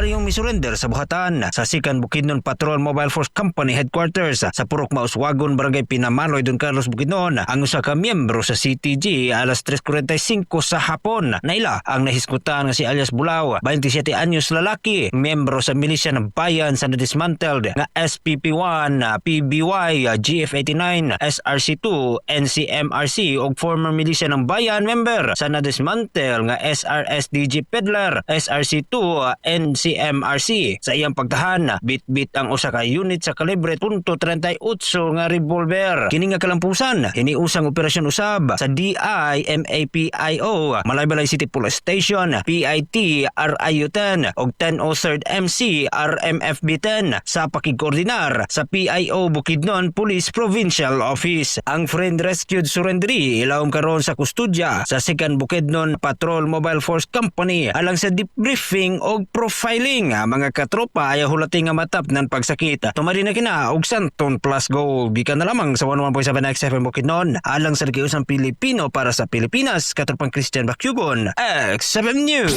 voluntaryong misurrender sa buhatan sa Sikan Bukidnon Patrol Mobile Force Company Headquarters sa Purok Mauswagon, Barangay Pinamaloy, Don Carlos, Bukidnon ang usa ka miyembro sa CTG alas 3:45 sa hapon. Naila ang nahisgutan nga si alias Bulaw, 27 anyos, lalaki, miyembro sa milisya ng bayan sa na-dismantled nga SPP1, PBY, GF89, SRC2, NCMRC ug former milisya ng bayan member sa na-dismantle nga SRSDG Pedler, SRC2, NCMRC. Sa iyang pagtahan, bit-bit ang usa ka unit sa kalibre .38 nga revolver. Kini nga kalampusan, hiniusang operasyon usab sa DI MAPIO, Malaybalay City Police Station, PIT RIU 10 ug 1003 MC RMFB 10 sa pakigkoordinar sa PIO Bukidnon Police Provincial Office. Ang friend rescued surrenderee ilawom karon sa kustodya sa Second Bukidnon Patrol Mobile Force Company alang sa debriefing og profiling. Mga katropa, ayaw hulati nga matap ng pagsakit. Tumari na kina og Santon Plus Gold. Gikan na lamang sa 11.7 XFM Bukidnon alang sa nakiusang Pilipino para sa Pilipinas, katropang Christian Bakyugon, XFM News.